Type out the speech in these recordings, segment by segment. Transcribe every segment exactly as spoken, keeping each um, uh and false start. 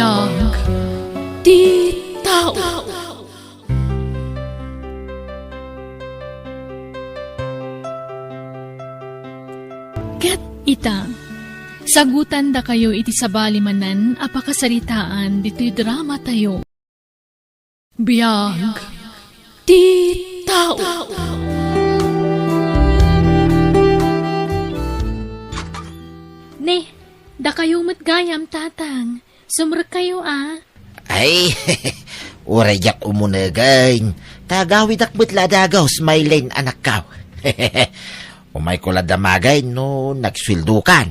Biag ti tao. Ket ita, sagutan dakayo iti sabali manen a pakasaritaan ditoy drama tayo. Biag ti tao. Ne, dakayo met gayam, Tatang. Sumrekkayo a. Ay, uray diak umunegen. Ta agawidak met la a dagus, Maylene, anakko. Umayko la damagen no nagsueldokan.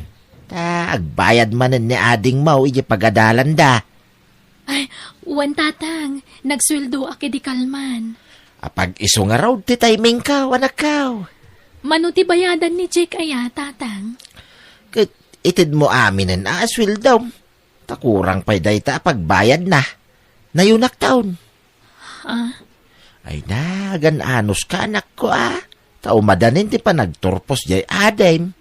Ta agbayad manen ni adingmo idiay pagadalanda. Ay, wen, Tatang. Nagsueldoak idi kalman. Apag-isu ngarud ti timingko, anakko. Mano ti bayadan ni Jake aya, Tatang? Ket itedmo aminen a sueldom. Ta kurang pay dayta a pagbayadna. Nayunakton. Ah? Ay na, agan-anuska, anakko, a. Ta umadanin ti panagturpos diay adim.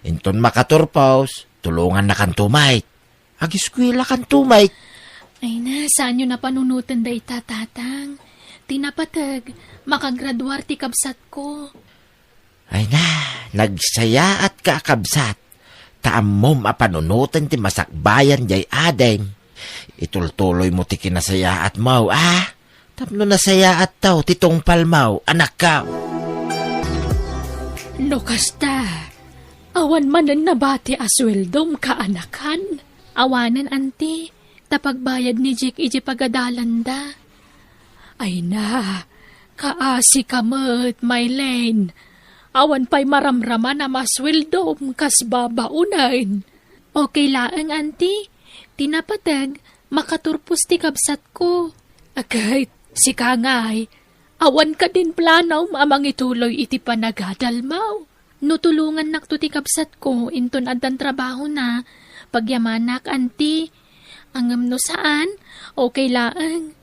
Inton makaturpos, tulongannakanto met. Agiskuelakanto met. Ay na, saanyo a panunoten dayta, Tatang. Ti napateg, makagraduar ti kabsatko. Ay na, nagsayaatka a kabsat, ta ammom a panunoten ti masakbayan diay adim. Itultuloymo ti kinasayaatmo, a? Tapno nasayaattaw ti tungpalmo, anakko. No kasta, awan manen nabati a sueldom, kaanakan? Awanen, anti, ta pagbayad ni Jake idiay pagadalanda. Ay na, kaasika met, Maylene. Awan pay maramraman a masueldom kas babaonen. Okay laeng, anti. Ti napateg, makaturpos ti kabsatko. Agay, sika ngay, awan kadin planom a mangituloy iti panagadalmo? No tulongannakto ti kabsatko inton addan trabahona, pagyamanak, anti. Ngem no saan, okay laeng.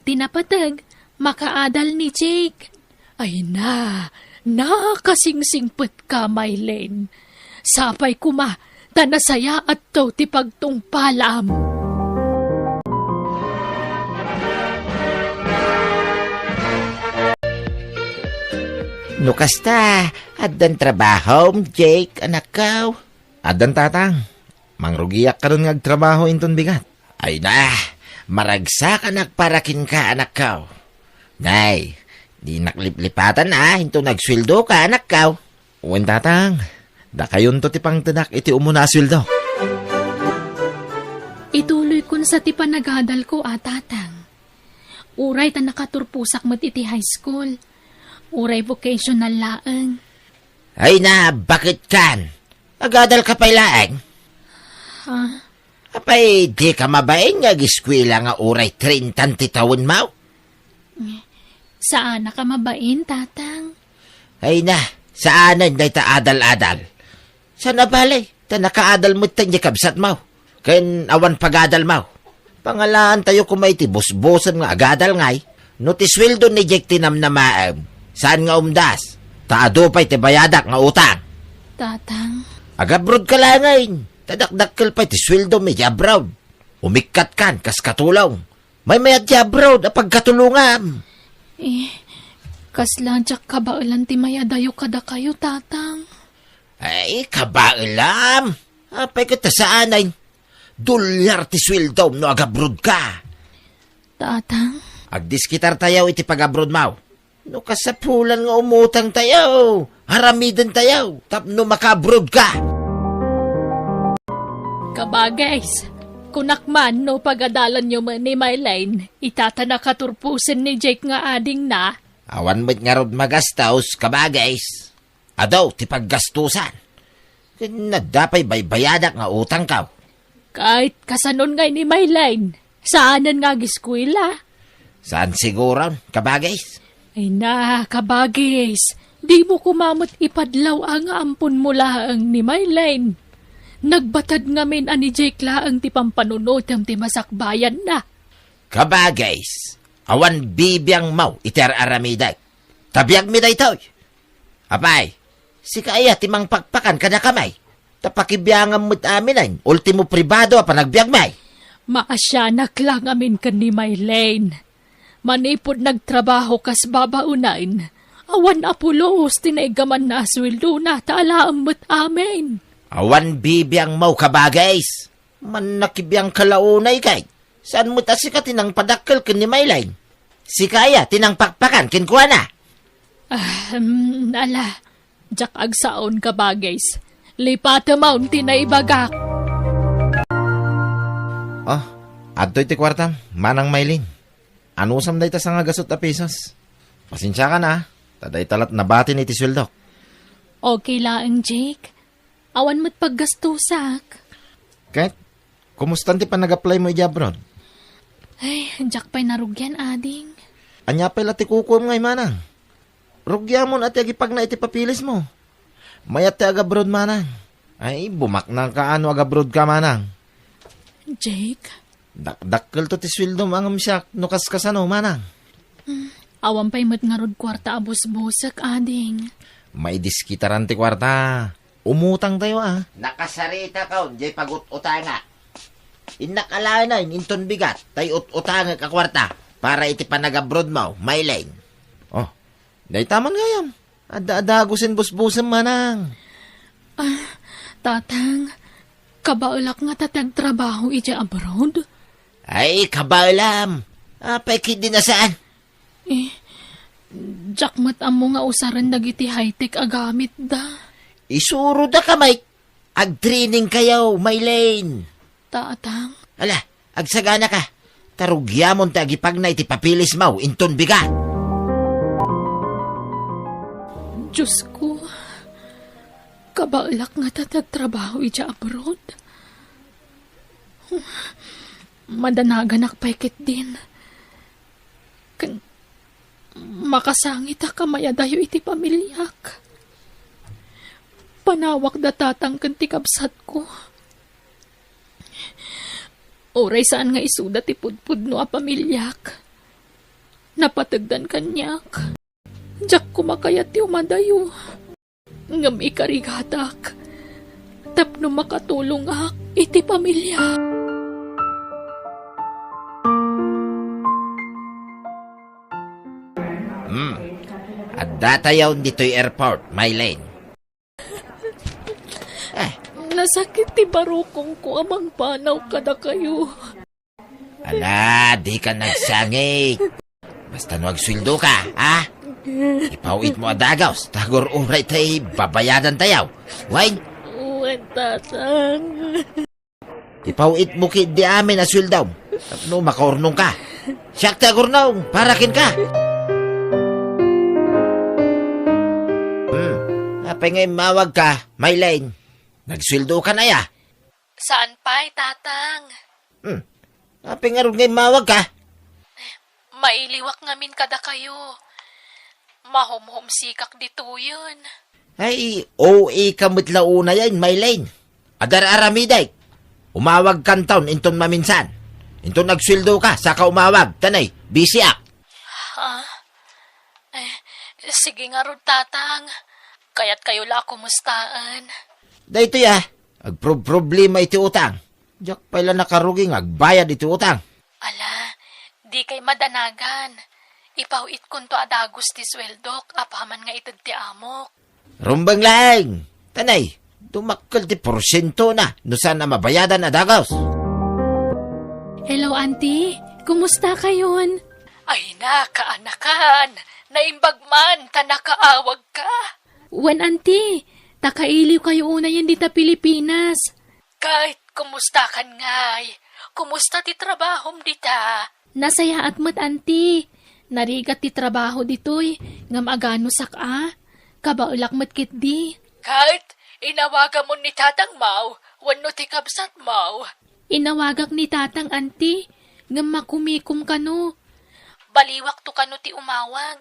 Ti napateg, makaadal ni Jake. Ay na, nakasingsingpetka, Maylene. Sapay koma ta nasayaatto ti pagtungpalam. No kasta, addan trabahom, Jake, anakko? Addan, Tatang. Mangrugiak kadon nga agtrabaho inton bigat. Ay na, maragsakanak para kenka, anakko. Nay, dinak liplipatan a inton agsueldoka, anakko. Wen, Tatang, dakayonto ti pangtedak iti umuna a sueldo. Ituloykon sa ti panagadalko a, Tatang. Uray ta nakaturposak met iti high school. Uray vocational laeng. Ay na, baketkan? Agadalka pay laeng? Ha? Apay, dika mabain nga agiskuela nga uray trintan ti tawenmo? Saanak a mabain, Tatang. Ay na, saanen dayta adal-adal. Saan a bale, ta nakaadal met ti kabsatmo. Ken awan pagadalmo. Pangalaantayo koma iti busbusen nga agadal ngay. No ti sueldo ni Jake ti namnamaem, saan nga umdas, ta adu pay ti bayadak nga utang. Tatang. Agabrodka laengen, ta dakdakkel pay ti sueldom iti abroad. Umikkatkan kas katulong. Maymayat ti abroad a pagkatulongam. Eh, kasla diak kabaelan ti mayadayo kadakayo, Tatang. Ay, kabaelam. Apay ket ta saanen? Dolyar ti sueldom no agabrodka. Tatang? Agdiskitartayo iti pagabrodmo. No kasapulan nga umutangtayo, aramidentayo tapno makaabrodka. Kabagis, kunak man no pagadalanyo met ni Maylene, ita ta nakaturposen ni Jake nga adingna. Awan met ngarud magastos, kabagis. Adu ti paggastusan. Ken adda pay baybayadak nga utangko. Ket kasanon ngay ni Maylene? Saanen nga agiskuela? Saan siguron, kabagis. Ay na, kabagis. Dimo koma met ipadlaw a nga amponmo laeng ni Maylene. Nagbatad ngamin a ni Jake laeng ti pampanunotem ti masakbayanna. Kabagis, awan bibiangmo iti ar-aramidek. Ta biagmi daytoy. Apay, sika aya ti mangpakpakan kadakami? Ta pakibiangam met aminen, ultimo pribado a panagbiagmi. Maasianak la ngamin ken ni Maylene. Manipud nagtrabaho kas babaenan, awan a pulos ti naiggamanna a sueldona ta alaem met amin. Awan bibiangmo, kabagis. Mannakibiangka la unay kay. Saan met a sika ti nangpadakkel ken ni Maylene? Sika aya ti nangpakpakan kenkuana? Ah, um, ala, diak agsaon, kabagis. Lipatem ti naibagak. Ah, adtoy ti kuartam, Manang Maylene. Anusam dayta sangagasut a pesos? Pasensiakan a, ta dayta lat nabatin iti sueldok. Okay laeng, Jake. Awan met paggastusak. Ket, kumusta ti panag-apply mo idiay abroad? Ay, diak pay narugian, ading. Ania pay la ti kukuam ngay, manang? Rugiamon a ti agipagna iti papeles mo. Mayat ti ag-abroad, manang. Ay, bumaknang ka no ag-abroad ka, manang. Jake? Dakdakkelto ti sueldom ngem siak no kaskasano, manang. Hmm, awan pay met ngarud kuarta a busbusek, ading. Maidiskitaran ti kuarta. Umutangtayo a. Nakasaritakon diay pagut-utangak. Innak alaenayen inton bigat tay ut-utangek a kuarta para iti panag-abroad mo, Maylene. Oh, dayta man gayam. Adda adagusen busbusem, manang. Ah, Tatang, kabaelak ngata ti agtrabaho idiay abroad? Ay, kabaelam. Apay ketdi a saan? Eh, diak met ammo nga usaren dagiti high-tech a gamitda. Isuroda ka, Mike. Agtrainingkayo, Maylene. Tatang. Ala, agsaganaka. Ta rugiamon ti agipagna iti papeles mo inton bigat. Diosko, kabaelak ngata ti agtrabaho idiay abroad. Madanaganak pay ketdin. Ken makasangitak a mayadayo iti pamiliak. Panawak da Tatang ken ti kabsatko. Uray saan nga isuda ti pudpudno a pamiliak, napategdan kaniak. Diak koma kayat ti umadayo. Ngem ikarigatak tapno makatulongak iti pamiliak. Hmm. Addatayon ditoy airport, Maylene. Eh. Nasakit ti barukongko a mangpanaw kadakayo. Ala, dika nagsangit. Basta no agsueldoka, ha? Ipaw-itmo a dagus, ta agur-uray tay babayadantayo. Wen? Wen, Tatang. Ipaw-itmo ketdi amin a sueldom. Tapno makaurnongka. Siak ti agurnong, para kenka. Hmm, apay nga immawagka, Maylene? Nagsueldokan aya? Saan pay, Tatang. Hmm. Apay ngarud nga immawagka? Mailiwak ngamin kadakayo. Mahomhomsikak ditoyen. Ay, O A ka met la unayen, Maylene. Adar-aramidek. Umawagkanton inton maminsan. Inton agsueldoka, saka umawag. Tanay, busyak. Ha? Eh, sige ngarud, Tatang. Kayatkayo la a kumustaen. Daytoy a, agproproblema iti utang. Diak pay la nakarugi nga agbayad iti utang. Ala, dikay madanagan. Ipaw-itkonto a dagus ti sueldok apaman nga ited ti amok. Rumbeng laeng! Tanay, dumakkel ti porsientona no saan a mabayadan a dagus. Hello, Auntie. Kumusta kayon? Ay, nakaanakan. Naimbag man ta nakaawagka. Wen, Auntie, ta kailiwkayo unayen dita Pilipinas. Ket, kumusta kan ngay? Kumusta ti trabahom dita? Nasayaat met, Auntie. Narigat ti trabaho ditoy, ngem aganusak a. Kabaelak met ketdi. Ket, inawagamon ni tatangmo wenno ti kabsatmo? Inawagak ni tatang, Auntie, ngem makumikom kano. Baliwakto kano ti umawag.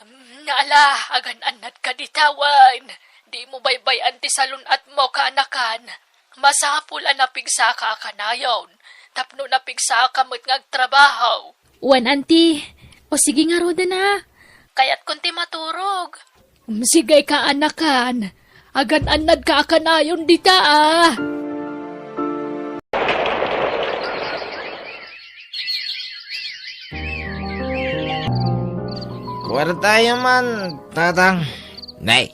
Mm, ala, agan-annadka dita wen. Dimo baybay-an ti salun-atmo, kaanakan. Masapul a napigsaka a kanayon, tapno napigsaka met nga agtrabaho. Wen, Auntie. O sige ngaruden a. Kayatkon ti maturog. Mm, sige, kaanakan. Agan-annadka a kanayon dita a. Kuartayo man, Tatang. Nay,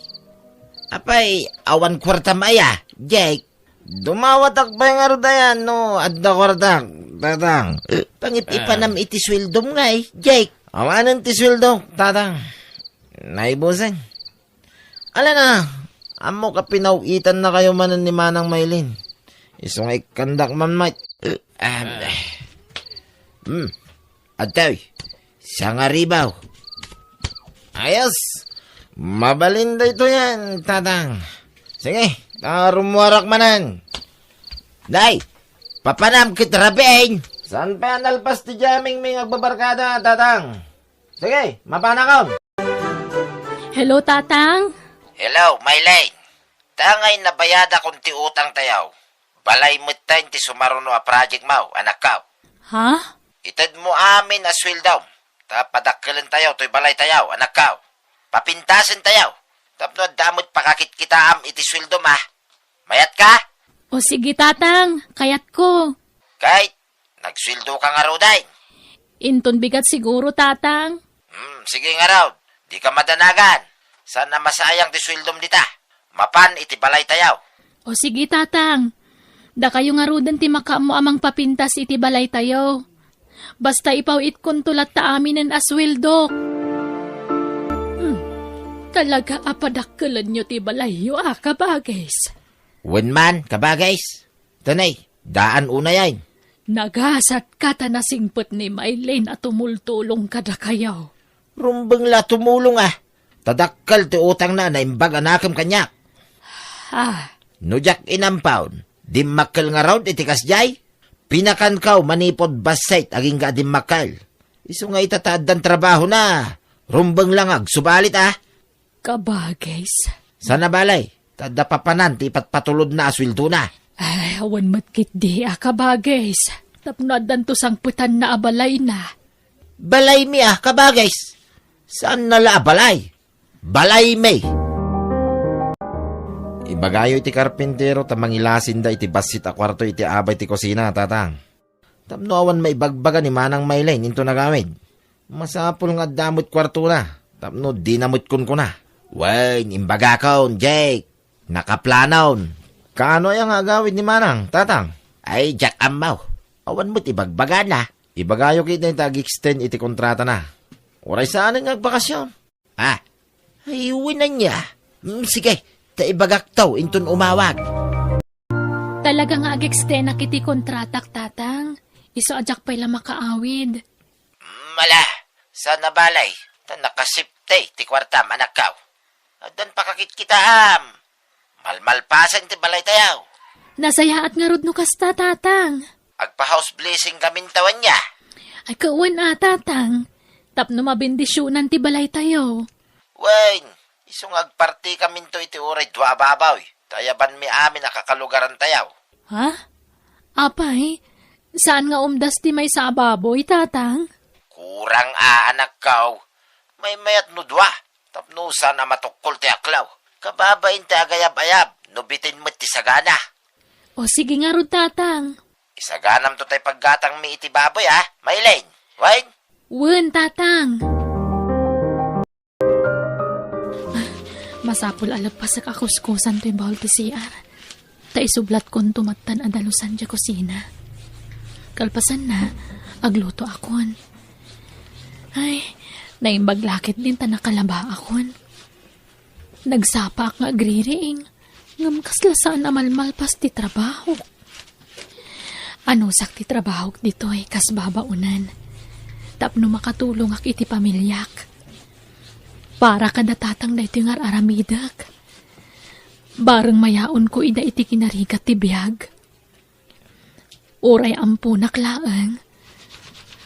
apay, awan kuartam aya, Jake? Dumawatak pay ngarud aya no adda kuartak, Tatang. Pangit-ipanam iti sueldom ngay, Jake. Awanen ti sueldok, Tatang. Naibusen. Ala na, ammok a pinaw-itannakayo manen ni Manang Maylin. Isu nga ikkandak man met. Ah, hmm. Adtoy, sangaribaw. Ayos. Mabalin daytoyen, Tatang. Sige, ta rummuarak manen. Nay, papanam ket rabiin. Saan pay a nalpas ti jamming mi nga agbabarkada, Tatang? Sige, mapanakon. Hello, Tatang. Hello, Maylin. Ta ngay nabayadakon ti utangtayo. Balay metten ti sumaruno a project mo, anakko. Ha? Itedmo amin a sueldom, ta padakkelentayo toy balaytayo, anakko. Papintasentayo, tapno adda met pakakitkitaam iti sueldom, a. Mayatka? O sige, Tatang, kayatko. Kay, nagsueldoka ngaruden? Inton bigat siguro, Tatang. Hmm, sige ngarud, dika madanagan. Saan a masayang ti sueldom dita. Mapan iti balaytayo. O sige, Tatang. Dakayo ngaruden ti makaammo a mangpapintas iti balaytayo. Basta ipaw-itkonto latta aminen a sueldok. Hmm. Talaga a padakkelenyo ti balayyo, a, kabagis. Wen man, kabagis. Tanay, daan unayen. Nagasatka ta nasingpet ni Maylin a tumultulong kadakayo. Rumbeng la tumulong, a. Ta dakkel ti utangna a naimbag a nakem kaniak. Ah. No diak inampaw, dimmakkel ngarud iti kasdiay. Pinakanko manipud bassit agingga a dimmakkel. Isu nga ita ta addan trabahona, rumbeng la nga agsubalit, a. Kabagis. Saan a bale, ta adda papanan ti ipatpatulodna a sueldona. Ay, awan met ketdi a kabagis. Tapno addanto sangpetanna a balayna. Balaymi a kabagis. Saanna la a balay. Balaymi. Ibagayo iti karpintero ta mangilasinda iti bassit a kuarto iti abay ti kusina, Tatang. Tapno awan maibagbaga ni Manang Maylin inton agawid. Masapul nga adda met kuartona, tapno dina met kunkuna. Wen, imbagakon, Jake. Nakaplanon. Kaano aya nga agawid ni Manang, Tatang? Ay, diak ammo. Awan met ibagbagana. Ibagayo ketdi ta ag-extend iti kontratana. Uray saanen nga agbakasyon. Ah. Ay, wen ania. Mm, sige, ta ibagakto inton umawag. Talaga nga ag-extendak iti kontratak, Tatang. Isu a diak pay la makaawid. Mm, ala, saan a bale, ta nakasipte ti kuartam, anakko. Addan pakakitkitaam. Malmalpasen ti balaytayo. Nasayaat ngarud no kasta, Tatang. Agpa-house blessing kaminto ania? Ay, kawan a, Tatang. Tapno mabendisionan ti balaytayo. Wen, isu nga agpartikaminto iti uray dua a baboy. Ta ayabanmi amin a kakalugarantayo. Ha? Apay, saan nga umdas ti maysa a baboy, Tatang? Kurang a, anakko. Maymayat no dua. Tapno saan a matukkol ti aklaw. Kababain ti agayab-ayab, no bitin met ti sagana. O sige ngarud, Tatang. Isaganamto tay paggatangmi iti baboy, a, Maylin. Wen? Wen, Tatang. Masapul a leppasek a kuskusan toy bahul ti C R. Ta isublatkonto mattan a dalusan diay kusina. Kalpasanna, aglutoakon. Ay, naimbag la ketdin ta nakalabaakon. Nagsapaak nga agririing, ngem kasla saan a malmalpas ti trabahok. Anusak ti trabahok ditoy kas babaonen, tapno makatulongak iti pamiliak. Para kada Tatang daytoy nga ar-aramidek. Bareng mayaonko ida iti kinarigat ti biag. Uray amponak laeng,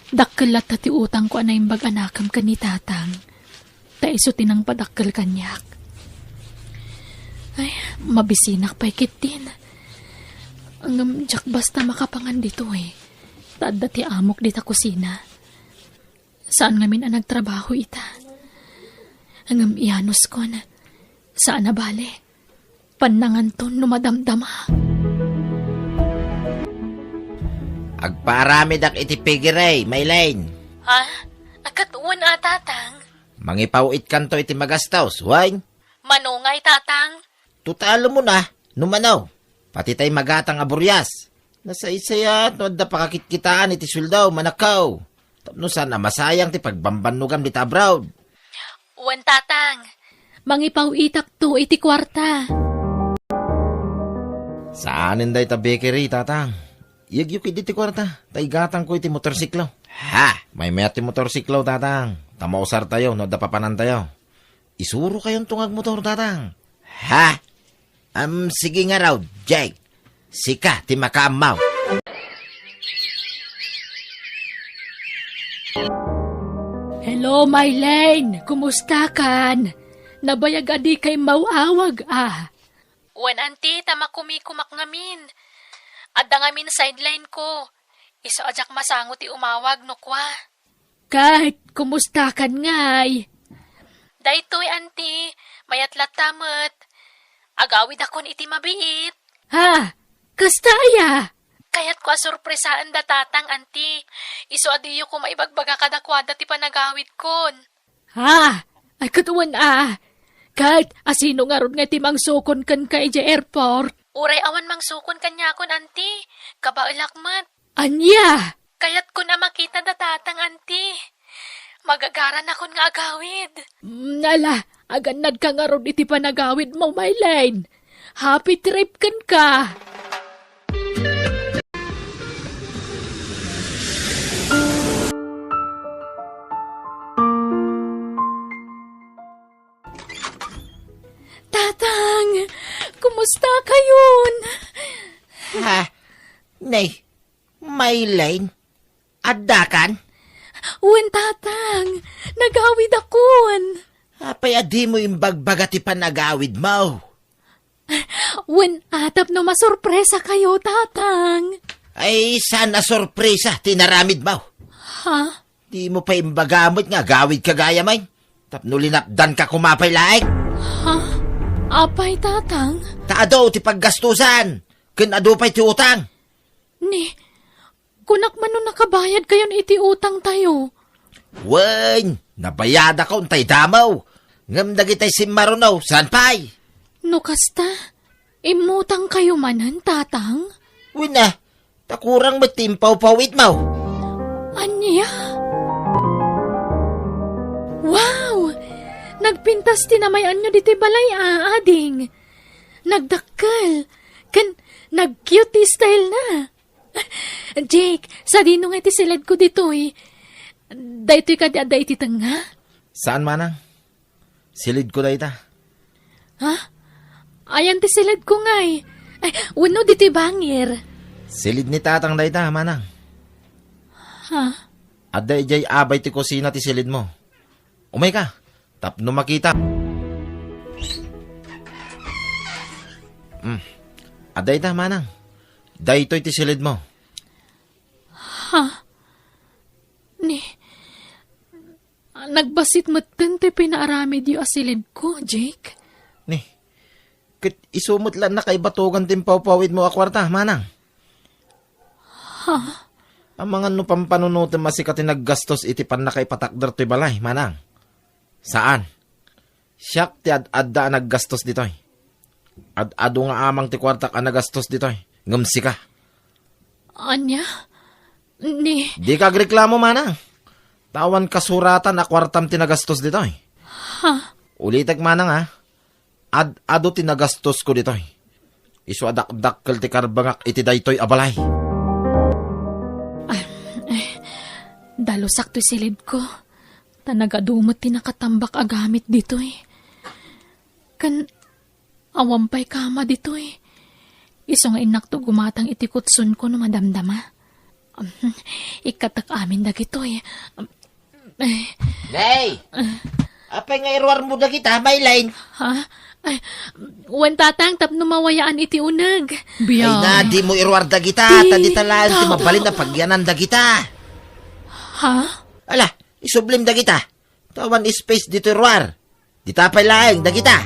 dakkel latta ti utangko a naimbag a nakem ken ni Tatang, ta isu ti nangpadakkel kaniak. Ay, mabisinak pay ketdin. Ngem diak basta makapangan ditoy, ta adda ti amok dita kusina. Saan ngamin a nagtrabaho ita. Ngem iyanuskon, saan a bale. Pannanganton no madamdama. Agpaaramidak iti piggery, Maylin. Ha? Ket wen a, Tatang. Mangipaw-itkanto iti magastos, wen? Mano ngay, Tatang? Totalem na, no mano. Pati tay magatang a burias. Nasaysayat no adda pakakitkitaan iti sueldo, manakkaw. Tapno saan a masayang ti pagbambannogam dita abroad. Wen, Tatang. Mangipaw-itakto iti kuarta. Saanen dayta bakery, Tatang. Iyegyo ketdi ti kuarta, ta igatangko iti motorsiklo. Ha? Maymayat ti motorsiklo, Tatang. Ta mausartayo no adda papanantayo. Isurokayonto nga agmotor, Tatang. Ha? Am, sige ngarud, Jake. Sika ti makaammo. Hello, Mylene. Kumusta kan? Nabayag a dika immaw-awag, a. Wen, Auntie, ta makumikumak ngamin. Adda ngamin sideline ko. Isu a diak masango ti umawag no kua. Ket, kumusta kan ngay? Daytoy, Auntie, mayat latta met. Agawidakon iti mabiit. Ha? Kasta aya? Kayatko a sorpresaan da Tatang, Auntie. Isu a diyo koma ibagbaga kadakuada ti panagawidkon. Ha? Ay, ket wen a. Ket, asino ngarud nga ti mangsukon kenka idiay airport? Uray awan mangsukon kaniakon, Auntie. Kabaelak met. Ania? Kayatkon a makita da Tatang, Auntie. Magagaranakon nga agawid. Mm, ala, agannadka ngarud iti panagawidmo, Mylene. Happy trip kenka. Tatang, kumusta kayon? Ha? Nay, Mylene, addakan? Wen, Tatang, nagawidakon. Apay a dimo imbagbaga ti panagawidmo? Wen, a, tapno masorpresa kayo, Tatang. Ay, saan a sorpresa ti inaramidmo? Ha? Dimo pay imbaga met nga agawidka gayam, ay? Tapno linapdanka koma pay laeng. Ha? Apay, Tatang? Ta adu ti paggastusan, ken adu pay ti utang. Ni, kunak man no nakabayad kayon iti utangtayo. Wen, nabayadakon tay damo. Ngem dagitay simmaruno, saan pay? No kasta, immutang kayo manen, Tatang? Wen a, ta kurang met ti impawpawitmo. Ania? Wow! Nagpintas ti namay-anyo ditoy balay a, ading. Nagdakkel. Ken nag-cute ti style na. Jake, sadino nga iti siledko ditoy? Daytoy kadi adda iti tengnga? Saan, manang. Silidko dayta. Ha? Ayan ti silidko ngay. Ay, wenno ditoy bangir. Silid ni Tatang dayta, manang. Ha? Adda idiay abay ti kusina ti silidmo. Umayka, tapno makita. Hmm. Adda ita, manang. Daytoy ti silidmo. Ha? Ni, nagbassit metten ti pinaaramidyo a silidko, Jake. Ni, ket isu met la nakaibatogan ti impawpawitmo a kuarta, manang. Ha? Amangan no pampanunotem a sika ti naggastos iti pannakaipatakder toy balay, manang. Saan. Siak ti ad-adda a naggastos ditoy. Ad-adu nga amang ti kuartak a nagastos ditoy, ngem sika. Ania? Ni? Dika agreklamo, manang. Ta awan kasuratan a kuartam ti nagastos ditoy. Ha? Ulitek, manang, a. Ad-adu ti nagastosko ditoy. Isu a dakdakkel ti karbengak iti daytoy a balay. Ay, ay, dalusak toy silidko. Ta nagadu met ti nakatambak a gamit ditoy. Ken awan pay kama ditoy. Isu nga innakto gumatang iti kutsonko no madamdama. Ikkatak amin dagitoy. Nay! Apay nga iruarmo dagita, Mylene? Ha? Ay, wen, Tatang, tapno mawayaan iti uneg. Ay, na, dimo iruar dagita, ta dita laeng ti mabalin a pagyanan dagita. Ha? Ala, isublim dagita. Ta awan space ditoy ruar. Dita pay laeng dagita.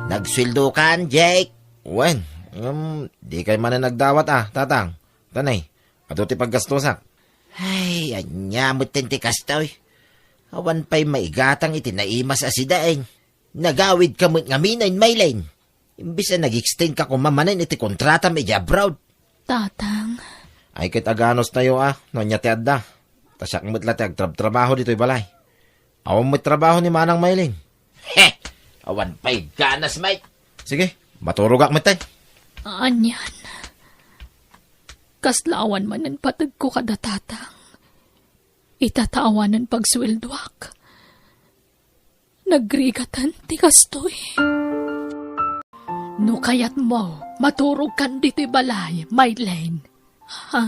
Nagsueldokan, Jake? Wen, um, dikay manen nagdawat a, Tatang. Tanay, adu ti paggastosak. Ay, ania metten ti kastoy? Awan pay maigatang iti naimas a sidaeng. Nagawidka met ngamin, Maylin. Imbes a nag-extend ka koma manen iti kontratam iti abroad. Tatang. Ay, ket aganos tayo, a, no ania ti adda. Ta siak met la ti agtrabtrabaho ditoy balay. Awan met trabaho ni Manang Maylin. He! Awan pay ganas, May. Sige, maturogak met, tay. Anian. Kasla awan manen pategko kada tatang. Ita ta awanen pagsueldoak. Nagrigatan ti kastoy. No kayatmo, maturogkan ditoy balay, Maylin. Ha?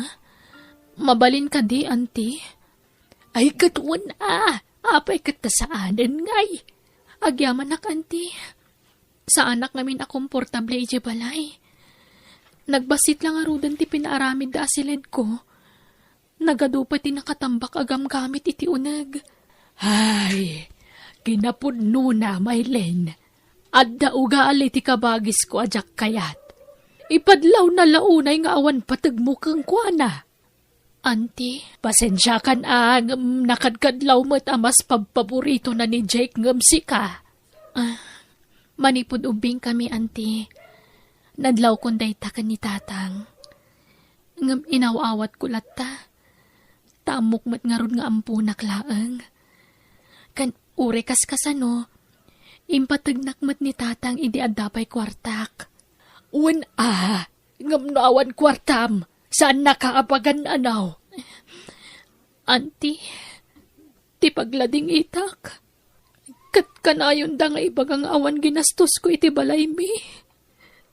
Mabalin kadi, Auntie? Ay, ket wen a. Apay ket ta saanen ngay? Agyamanak, Auntie. Saanak ngamin a komportable idiay balay. Nagbassit la ngaruden ti pinaaramidda a siledko. Nagadu pay ti nakatambak a gamgamit iti uneg. Ay, kinapudnona, Maylin. Adda ugali ti kabagisko a diak kayat. Ipadlawna la unay nga awan pategmo kenkuana. Auntie, pasensiakan a ngem nakadkadlaw met a mas pabpaboritona ni Jake ngem sika. Ah, manipud ubbingkami, Auntie, nadlawkon dayta ken ni Tatang. Ngem inaw-awatko latta. Ta ammok met ngarud nga ammonak laeng. Ken uray kas kasano, impategnak met ni Tatang idi adda pay kuartak. Wen a, ngem no awan kuartam, saannaka a pagan-anaw. Auntie, ti pagladingitak, ket kanayonda nga ibaga nga awan ginastosko iti balaymi.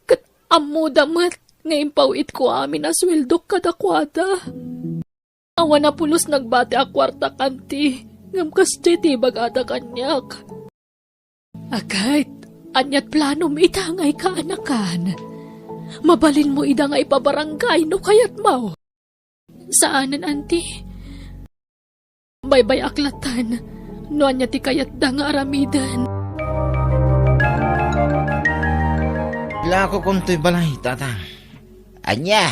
Ket ammoda met nga impaw-itko amin a sueldok kadakuada. Awan a pulos nagbati a kuartak, Auntie, ngem kasdiay ti ibagada kaniak. Aket, aniat planom ita nga ikaanakan? Mabalinmo ida nga ipabarangay no kayatmo. Saanen, Auntie. Baybay-ak lattan no ania ti kayatda nga aramiden. Ilakokon toy balay, Tatang. Ania?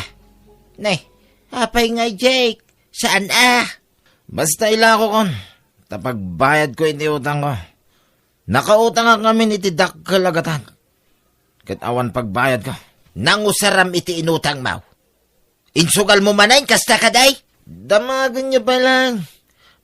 Ne, apay ngay, Jake? Saan a? Basta ilakokon, ta pagbayadko iti utangko. Nakautangak ngamin iti dakkel a gatad. Ket awan pagbayadko. Nangusaram iti inutangmo. Insugalmo manen kasta kadi? Damagenyo pay laeng.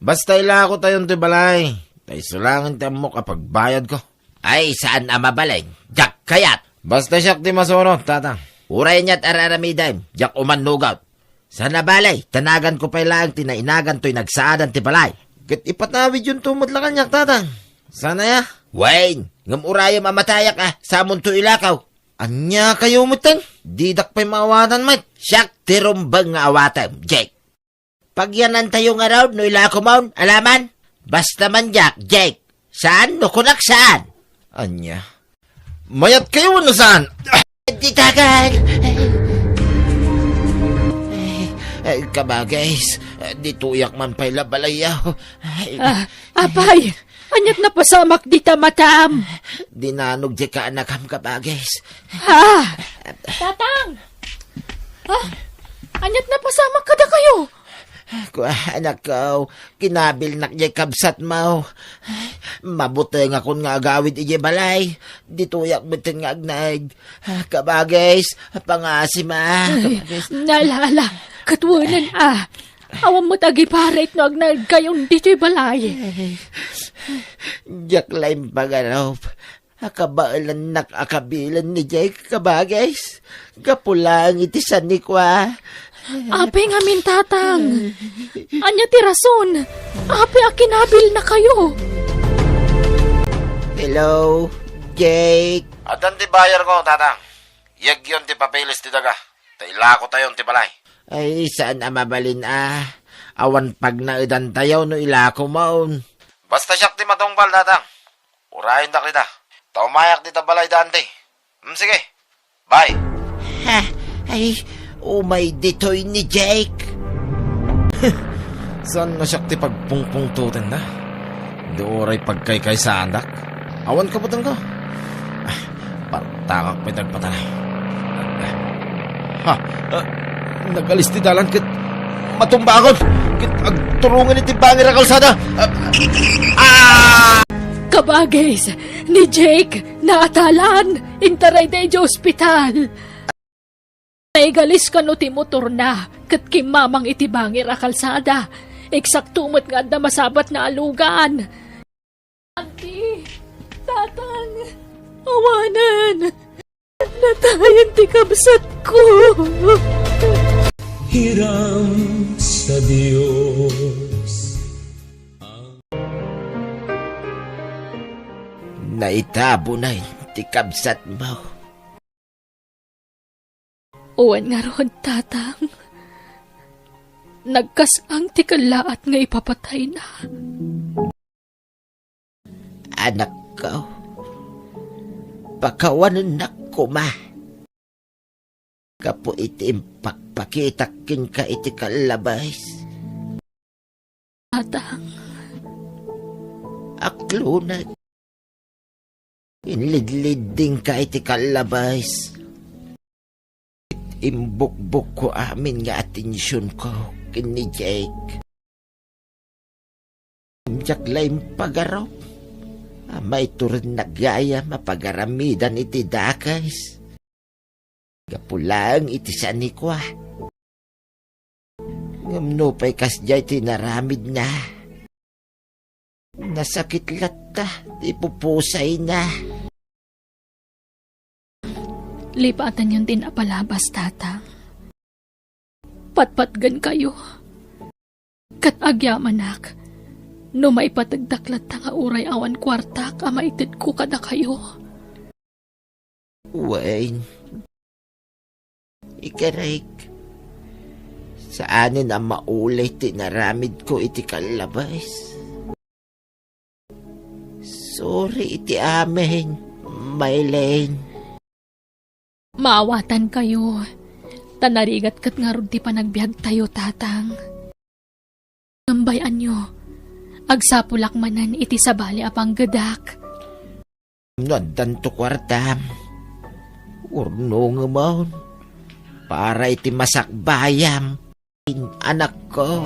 Basta ilakotayon ti balay. Ta isu laengen ti ammok a pagbayadko. Ay, saan a mabalin. Diak kayat. Basta siak ti masurot, Tatang. Uray aniat a aramidem, diak umannugot. Saan a bale, ta naganko pay laeng ti nainagan toy nagsaadan ti balay. Ket ipatawidyon to met la kaniak, Tatang. Saan aya? Wen, ngem urayem a matayak a, samonto ilakaw. Ania kayo metten? Didak pay maawatan met. Siak ti rumbeng nga awatem, Jake. Pagyanantayo ngarud no ilakomon, alaman? Basta man diak, Jake. Saan no kunak saan? Ania? Mayat kayo wenno saan? Ditagan! Ay, ay, kabagis, ditoyak man pay la balayaw. Ay, ah, apay! Aniat napasamak dita matam? Dinanog di kaanakam, kabagis. Ha? Tatang! Ha? Aniat napasamak kadakayo? Kua, anakko, kinabilnak diay kabsatmo. Mabutengakon nga agawid idiay balay. Ditoyak metten nga agnaed. Kabagis, pangasima. Ay, kabagis. Nalala, katwanan a. Awan met agiparit no agnaedkayon ditoy balay. Ay, diak la impagarup. Akabaelannak a kabilen ni Jake, kabagis. Gapu laeng iti sanikua. Apay ngamin, Tatang? Ania ti rason? Apay a kinabilnakayo? Hello, Jake. Addan ti bayarko, Tatang. Yegyon ti papeles ti daga. Ta ilakotayon ti balay. Ay, saan a mabalin a. Awan pagnaedantayo no ilakomon. Basta siak ti matungpal, Tatang. Urayendak dita. Ta umayak dita balay da, Auntie. Hmm, sige. Bye. Ha? Ay, umay ditoy ni Jake. Saan nga siak ti pagpungpungtotenda? Di uray pagkaykaysaandak. Awan kabutanko. Ah, partakak pay dagpatanay. Ha? Ah, nagalis ti dalan ket Matumbangon ket agturungen iti bangir a kalsada. Ah! Ah! Kabagis, ni Jake, naatalan, intarayda idiay ospital. Naigalis kano ti motorna, ket kimmamang iti bangir a kalsada. Eksakto met nga adda masabatna a lugan. Auntie, Tatang, awanen. Natayen ti kabsatko. Hiram sa Dios. Naitabonay ti kabsatmo. Wen ngarud, Tatang. Nagkas-ang ti kellaat nga ipapatayna. Anakko, pakawanennak koma gapu iti impakpakitak kenka iti kallabes. Tatang. Akloneg. Inlidliddingka iti kallabes. Imbukbokko amin nga atensionko ken ni Jake. Diak la impagarup a maituredna gayam a pagaramidan iti dakes. Gapu laeng iti sanikua. Ngem nupay kasdiay ti inaramidna, nasakit latta ti pupusayna. Lipatanyon ti napalabas, Tatang. Patpatgenkayo. Ket agyamanak, no maipategdak latta nga uray awan kuartak a maitedko kadakayo. Wen, ikarek, saanen a mauli ti inaramidko iti kallabes. Sorry iti amin, Maylene. Maawatankayo, ta narigat ket ngarud ti panagbiagtayo, Tatang. Ngem bay-anyo, agsapulak manen iti sabali a panggedak. No addanto kuartam, urnongemon para iti masakbayam, anakko.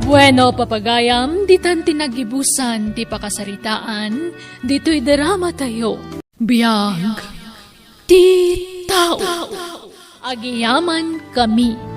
Bueno, papagayam, ditan ti nagibusan ti pakasaritaan ditoy drama tayo. Biag ti tao. Agyamankami.